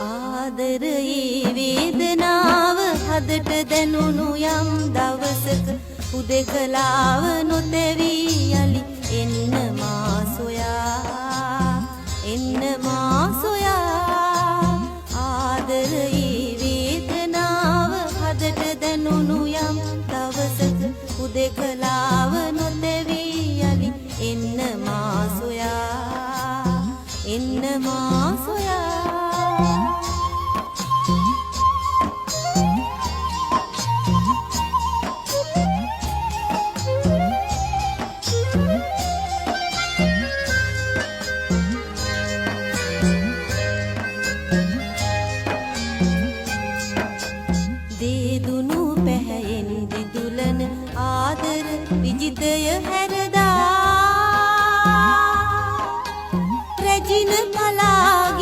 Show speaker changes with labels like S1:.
S1: ආදරයේ වේදනාව හදට දැනුණු යම් දවසක හුදෙකලාව නොතැවී යලි එන්න මා සොයා, එන්න මා සොයා.